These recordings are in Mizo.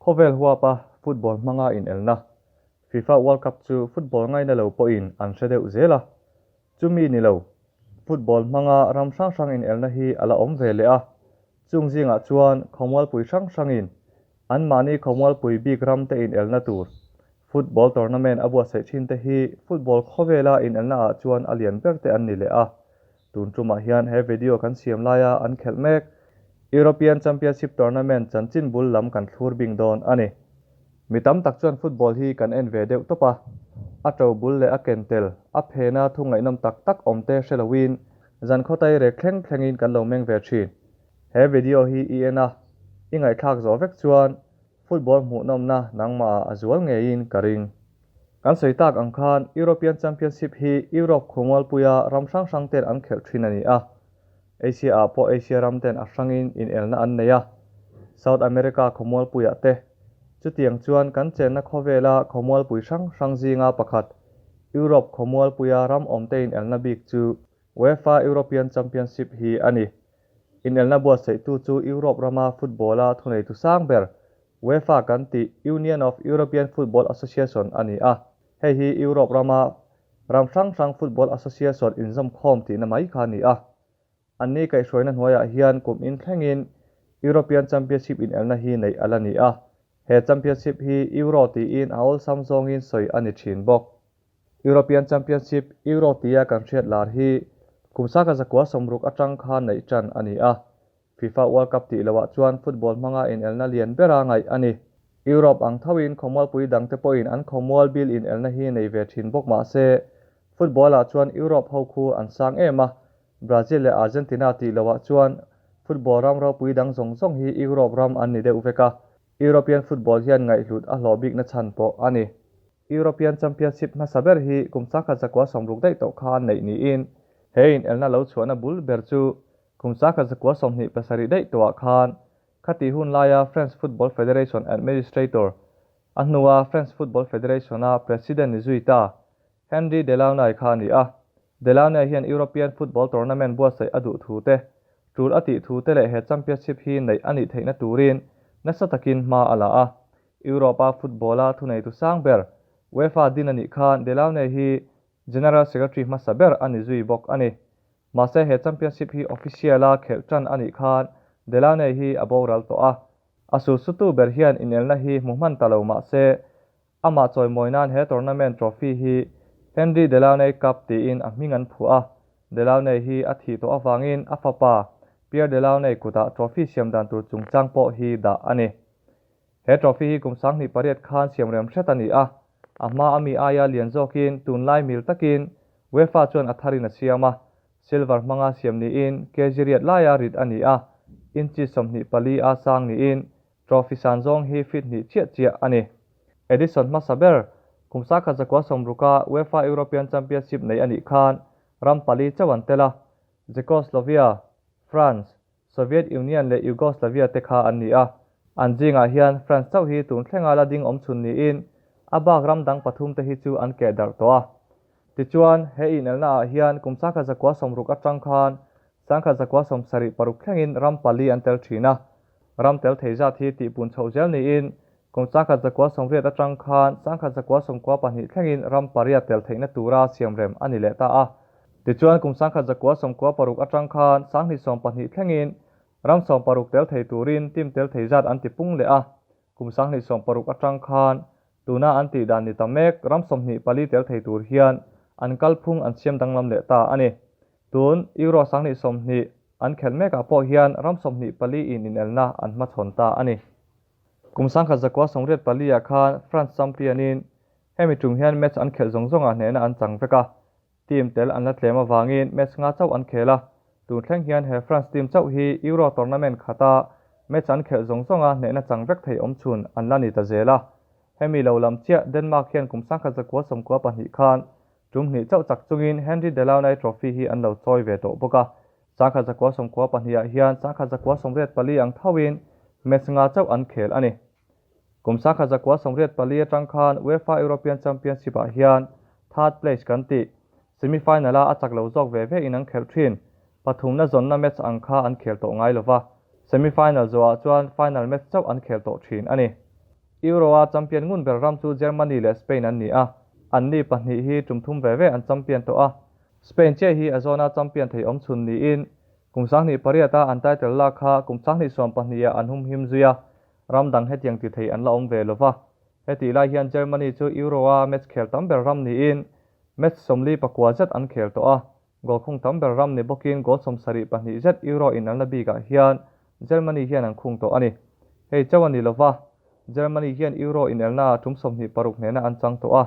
Khawvel huapa football hmanga inelna, FIFA World Cup chu football ngaina lo pawhin an hre deuh zel a. Chumi ni lo, football hmanga ram hrang hrang inelna hi a la awm ve leh a. Chung zingah chuan khawmualpui hrang hrangin anmahni khawmualpui bik ramte inelna tur football tournament a buatsaih thin te hi football khawvela inelna ah chuan a lian ber te an ni leh a. Tun tumah hian he video kan siam laia an khelh mek European Championship tournament chanchin bul lam kan thlur bing dawn a ni. Mi tam tak chuan football hi kan en ve deuh tawp a, a to bul leh a ken tel, a phena thu ngaihnawm tak tak awm te hre loin zan khawtai rek thleng thlengin kan lo meng ve thin. He video hi i en a, i ngaihthlak zawh vek chuan football hmuhnawmna nangmahah a zual ngeiin ka ring. Kan sawi tak ang khan European Championship hi Europe khawmualpuia ram hrang hrang ten an khelh thin a ni a. Asia ah pawh Asia ram ten a hrangin inelna an nei a, South America khawmualpuiah te. Chutiang chuan kan chenna khawvela khawmualpui hrang hrang zinga pakhat Europe khawmualpuia ram awmte inelna bik chu UEFA European Championship hi a ni. Inelna buatsaihtu chu Europe rama football-a thuneitu sang ber UEFA kan tih Union of European Football Association a ni a. Hei hi Europe rama ram hrang hrang football association inzawmkhawm tihna mai kha a ni a. Anni kaihhruaina hnuaiah hian kum in thlengin European Championship inelna hi neih a la ni a. He championship hi Euro tiin a awlsam zawngin sawi a ni thin bawk. European Championship, Euro tia kan hriat lar hi kum saka zakua sawmruk atang khan neih tan a ni a. FIFA World Cup tih loah chuan football hmanga inelna lian bera ngaih a ni. Europe ang thoin khawmualpui dangte pawhin an khawmual bil inelna hi nei ve thin bawk mah se, football-ah chuan Europe ho khu an sang em a, Brazil leh Argentina tih loah chuan football ram ropui dang zawng zawng hi Europe ram an ni deuh vek a, European football hian ngaihhlut a hlawh bikna chhan pawh a ni. European Championship hmasa ber hi kum sangkhat zakua sawmruk daih tawh kha an neih niin he inelna lo chhuahna bul ber chu kum sangkhat zakua 27 daih tawhah khan khati hun laia French Football Federation administrator, a hnua French Football Federation-a president ni zui ta Henri Delaunay kha a ni a. Delaunay hian European football tournament buatsaih a duh thu te, tul a tih thu te leh he championship hi neih a nih theihna turin nasa takin hma a la a. Europe-a football-a thuneitu sang ber UEFA din a nih khan Delaunay hi General Secretary hmasa ber a ni zui bawk a ni. Mahse he championship hi official-a khelh tan a nih khan Delaunay hi a boral tawh a. A sulsutu ber hian inelna hi hmu hman ta lo mahse amah chawimawi nan he tournament trophy hi Henri Delaunay Cup tiin a hming an phuah a. Delaunay hi a thih tawh avangin a fapa Pierre Delaunay kutah trophy siam dan tur chungchang pawh hi dah a ni. He trophy hi kum 2008 khan siamrem hret a ni a, a hma a mi aia lian zawkin tunlai mil takin UEFA chuan a tharin a siam a, silver hmanga siam niin kg riat laia rit a ni a, inches 24 a sang niin trophy san zawng hi feet hnih chiah chiah a ni. Edition hmasa ber kum 1960 a UEFA European Championship nei a nih khan ram pali chauh an tel a, Czechoslovia, France, Soviet Union leh Yugoslavia te kha an ni a, an zingah hian France chauh hi tun thlenga la ding awm chhun niin a bak ram dang pathum te hi chu an keh darh tawh a. Tichuan, he inelna ah hian kum 1960 atang khan 1976 thlengin ram pali an tel thin a, ram tel thei zat hi tihpun chhoh zel niin kum 1980 atang khan 1992 thlengin ram pariat tel theihna tura siamrem a ni leh ta a. Tichuan kum 1996 atang khan 2012 thlengin ram 16 tel thei turin team tel thei zat an tipung leh a, kum 2016 atang khan tuna an tih dan ni ta mek ram 24 tel thei tur hian an kalphung an siam danglam leh ta a ni. Tun Euro 2020 an khelh mekah pawh hian ram 24 in inelna an hmachhawn ta a ni. Kum 1984 ah khan France champion in hemi tum hian match an khelh zawng zawngah hnehna an chang vek a, team tel an la tlem avangin match nga chauh an khel a, tun thleng hian he France team chauh hi Euro tournament khata match an khelh zawng zawnga hnehna chang vek thei awm chhun an la ni ta zel a. Hemi lo lam chiah Denmark hian kum 1992 khan tum hnih chauh chak chungin Henri Delaunay Trophy hi an lo chawi ve tawh bawk a, 1992 ah hian 1984 ang thoin match nga chauh an khel a ni. Kum 1984 atang khan UEFA European Championship ah hian third place kan tih, semi-final a a chak lo zawk ve ve in an khelh thin. Pathumna zawnna match ang kha an khel tawh ngai lova, semi-final zawhah chuan final match chauh an khel tawh thin a ni. Euro-a champion ngun ber ram chu Germany leh Spain an ni a, anni pahnih hi tum thum ve ve an champion tawh a. Spain chiah hi a zawna champion thei awm chhun niin kum 2008-a an title lak kha kum 2020-ah an humhim zui a, ram dang hetiang ti thei an la awm ve lo va. Hetih lai hian Germany chu Euro-a match khel tam ber ram niin match 49 zet an khel tawh a, Goal khung tam ber ram ni bawkin goal 72 zet Euro inelna bikah hian Germany hian an khung tawh a ni. Hei chauh a ni lova, Germany hian Euro inelnaah tum 26 hnehna an chang tawh a,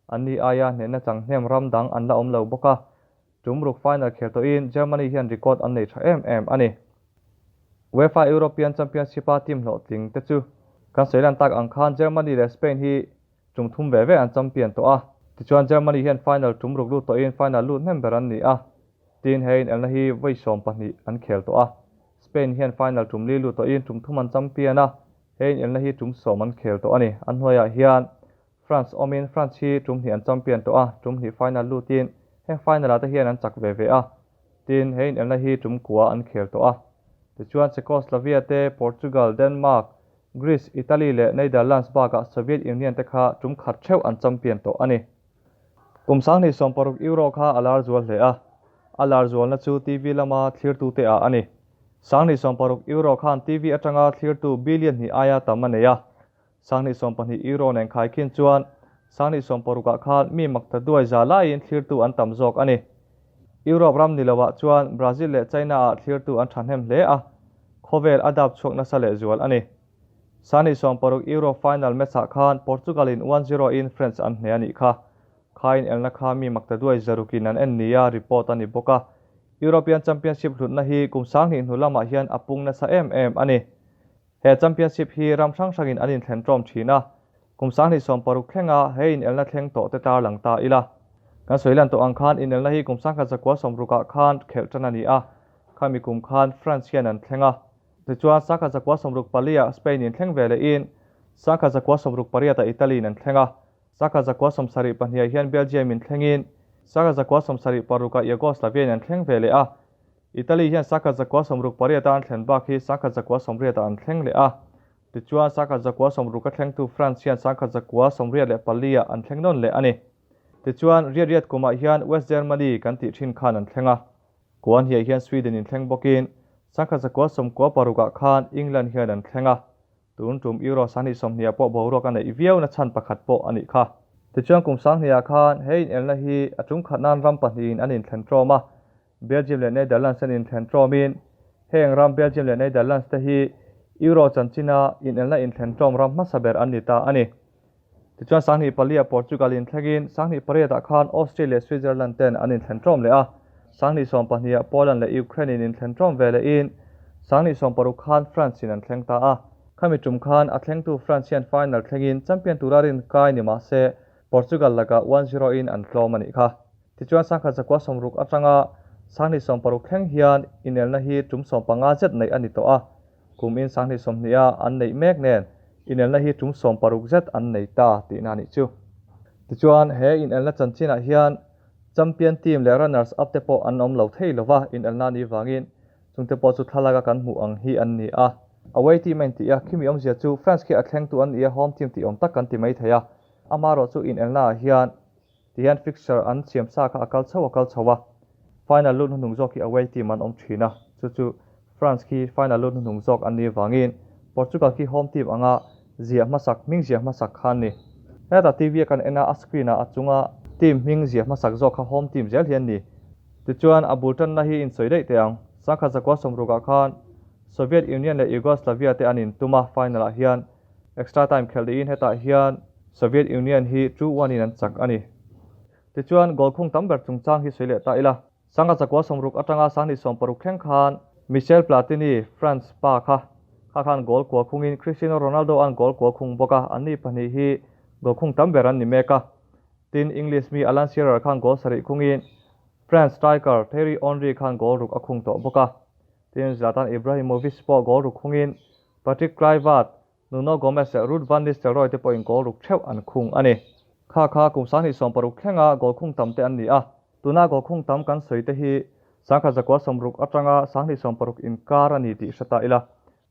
anni aia hnehna chang hnem ram dang an la awm lo bawk a. Tum ruk final khel tawhin Germany hian record an nei tha em em a ni. UEFA European Championship-a team hlawhtling te chu kan sawi lan tak ang khan Germany leh Spain hi Tum thum ve ve an champion tawh a, tichuan Germany hian final tum ruk lut tawhin final lut hnem ber an ni a, tin he inelna hi vawi 12 an khel tawh a. Spain hian final tum li lut tawhin tum thum an champion a, he inelna hi tum 10 an khel tawh a ni. An hnuaiah hian France awmin France hi tum hnih an champion tawh a, tum hnih final lutin heng final ah te hian an chak ve ve a, tin he inelna hi tum kua an khel tawh a. Tichuan Czechoslovakia te, Portugal, Denmark, Greece, Italy leh Netherlands bakah Soviet Union te kha tum khat theuh an champion tawh a ni. Kum 2016 Euro kha a lar zual hle a, a lar zualna chu TV lama thlirtute ah a ni. 2016 Euro khan TV atanga thlirtu billion hnih aia tam a nei a, 2012 Euro nen khaikhin chuan 2016 ah khan mi makta duai za laiin thlirtu an tam zawk a ni. Europe ram ni loah chuan Brazil leh China ah thlirtu an thahnem hle a, khawvel a dap chhuak nasa leh zual a ni. 2016 Euro final match ah khan Portugal in one zero in France an hneh a nih kha. Kha inelna kha mi makta duai zarukin an en nia report a ni bawk a. European Championship hlutna hi kum 2000 hnu lamah hian a pung nasa em em a ni. He championship hi ram hrang hrangin an inthlen ṭawm ṭhin a, kum 2016 thlenga he inelna thleng tawh te tarlang ta ila. Kan sawi lan tawh ang khan inelna hi kum 1960ah khan khelh ṭan a ni a, khami kum khan France hian an thleng a. Tichuan 1964-ah Spain in thleng ve lehin 1968-ah Italy in an thleng a, 1972-ah hian Belgium in thlengin 1976-ah Yugoslavia in an thleng ve leh a. Italy hian 1968 a an thlen bak hi 1980 ah an thleng leh a. Tichuan 1960 a thlengtu France hian 1984 ah an thleng nawn leh a ni. Tichuan riat riat kumah hian West Germany kan tih thin khan an thleng a. Kuan hiah hian Sweden in thleng bawkin 1996 ah khan England hian an thleng a. Tun tum Euro 2020 ah pawh boruak a neih viau na chhan pakhat pawh a nih kha. Tichuan kum 2000 ah khan he inelna hi a tum khat nan ram pahnihin an inthlen ṭawm a. Belgium leh Netherlands an inthlen ṭawmin heng ram Belgium leh Netherlands te hi Euro chanchina inelna inthlen ṭawm ram hmasa ber an ni ta a ni. Tichuan 2004 ah Portugal inthlengin 2008 ah khan Austria leh Switzerland ten an inthlen ṭawm leh a, 2012 ah Poland leh Ukraine in inthlen ṭawm ve lehin 2016 khan France in an thleng ta a. Khami tum khan a thlengtu France hian final thlengin champion tura rin kai ni mahse Portugal lakah 1-0 in an tlawm a nih kha. Tichuan 1960 atanga 2016 thleng hian inelna hi tum 15 zet neih a ni tawh a, kum in 2020 a an neih mek nen inelna hi tum 16 zet an nei ta tihna a nih chu. Tichuan he inelna chanchinah hian champion team leh runners up te pawh an awm lo thei lova inelna a nih vangin chungte pawh chu thlalaka kan hmuh ang hi an ni a. Away team a intih a, khimi awmzia chu France khi a thlengtu an ni a, home team tih awm tak kan ti mai thei a, amaherawhchu inelna ah hian Tihian fixture an siam sa kha a kal chho a kal chho a, final lut hnuhnung zawk hi away team an awm thin a, chu chu France khi final lut hnuhnung zawk an nih vangin Portugal khi home team anga ziah hmasak hming ziah hmasak kha an ni. Hetah TV a kan en a, a screen ah a chunga team hming ziah hmasak zawk kha home team zel hi an ni. Tichuan a bul tanna hi insawi daih teh ang. 1960 ah khan Soviet Union leh Yugoslavia te an intum a, final ah hian Extra time khelh niin hetah hian Soviet Union hi 2-1 in an chak a ni. Tichuan, goal khung tam ber chungchang hi sawi leh ta ila. 1960 atanga 2016 thleng khan Michel Platini, France pa kha kha khan goal kua khungin Cristiano Ronaldo an goal kua khung bawk a, anni pahnih hi goal khung tam ber an ni mek a. Tin, English mi Alan Shearer khan goal sarih khungin France striker Thierry Henry khan goal ruk a khung tawh bawk a. Tin, Zlatan Ibrahimovic pawh goal ruk khungin Patrick Kluivert, Nuno Gomes leh Ruud van Nistelrooy te pawhin goal ruk theuh an khung a ni. Kha kha kum 2016 thlenga goal khung tam te an ni a, tuna goal khung tam kan sawi te hi 1960 atanga 2016 inkar a ni tih hre ta ila.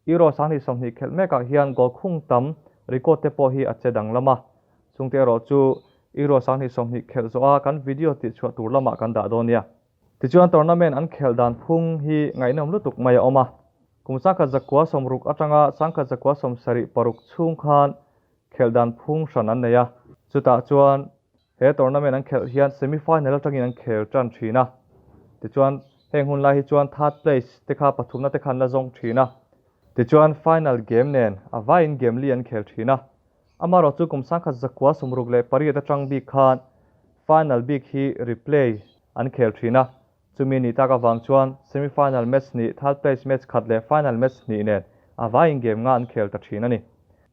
Euro 2020 khelh mekah hian goal khung tam Record te pawh hi a che danglam a. Chungte erawh chu Euro 2020 khelh zawha kan video tihchhuah tur lamah kan dah dawn nia. Tichuan tournament an khelh dan phung hi ngaihnawm lutuk mai a awm a. Kum 1960 atanga 1976 chhung khan khelh dan phung hran an nei a. Chutah chuan he tournament an khelh hian semi final atangin an khel tan thin a. Tichuan heng hun lai hi chuan third place te kha pathumna te kha an la zawng thin a. Tichuan final game nen a vaiin game li an khel thin a. Amaherawh chu kum 1968 atang bik khan final bik hi replay an khel thin a, chumi nih tak avang chuan semi final match hnih, third place match khat leh final match hnih nen a vaiin game nga an khel ta thin a ni.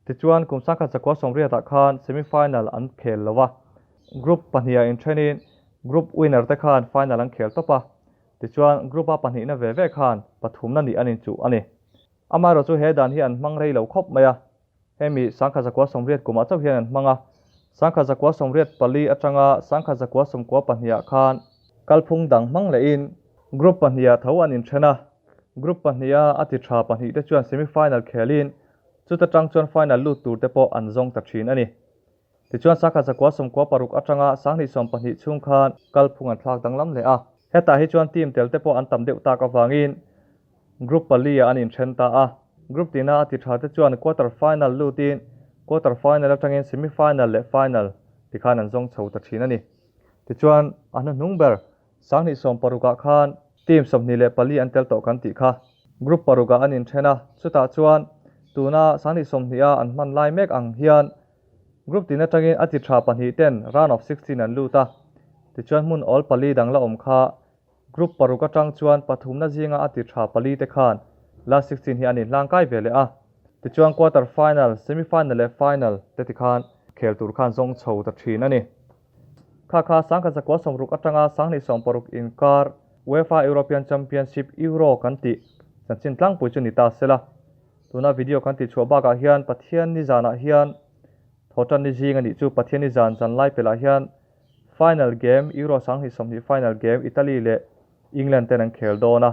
Tichuan kum 1980 ah khan semi final an khel lo a, group pahniha inthenin group winner te khan final an khel tawp a, tichuan group a pahnihna ve ve khan pathumna nih an inchuh a ni. Amaherawh chu he dan hi an hmang rei lo khawp mai a. Hemi 1980 kumah chauh hian an hmang a, 1984 atanga 1992 ah khan kalphung dang hmang lehin Group pahniha tho an inthen a, Group pahniha a ti tha pahnih te chuan semi final khelin chuta tang chuan final lut tur te pawh an zawng ta thin a ni. Tichuan 1996 atanga 2020 chhung khan kalphung an thlak danglam leh a, hetah hi chuan team tel te pawh an tam deuh tak avangin Group pali ah an inthen ta a, Group tina a ti tha te chuan quarter final lutin quarter final atangin semi final leh final ti khan an zawng chho ta thin a ni. Tichuan a hnuhnung ber 2016 ah khan team 24 an tel tawh kan tih kha. Group paruk ah an inthen a, chutah chuan tuna 2020 a an hman lai mek ang hian Group tin atangin a ti tha pahnih ten round of 16 an lut a, tichuan hmun awl pali dang la awm kha Group paruk atang chuan pathumna zinga a ti tha pali te khan last 16 hi an inhlang kai ve leh a. Tichuan quarter final, semi final leh final te ti khan khel tur khan zawng chho ta thin a ni. Kha kha 1960 atanga 2016 inkar UEFA European Championship Euro kan tih chanchin tlangpui chu ni ta sela. Tuna video kan tih chhuah bakah hian Pathian ni zanah hian Thawhtan ni zing a nih chu Pathian ni zan zan lai pelh ah hian Final game, Euro 2020 final game Italy leh England ten an khel dawn a,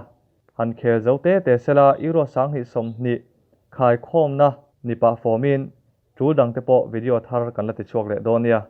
han khel zo te te sela Euro 2020 khaikhawmna ni pah fawmin tul dang te pawh video thar kan la ti chhuak leh dawn nia.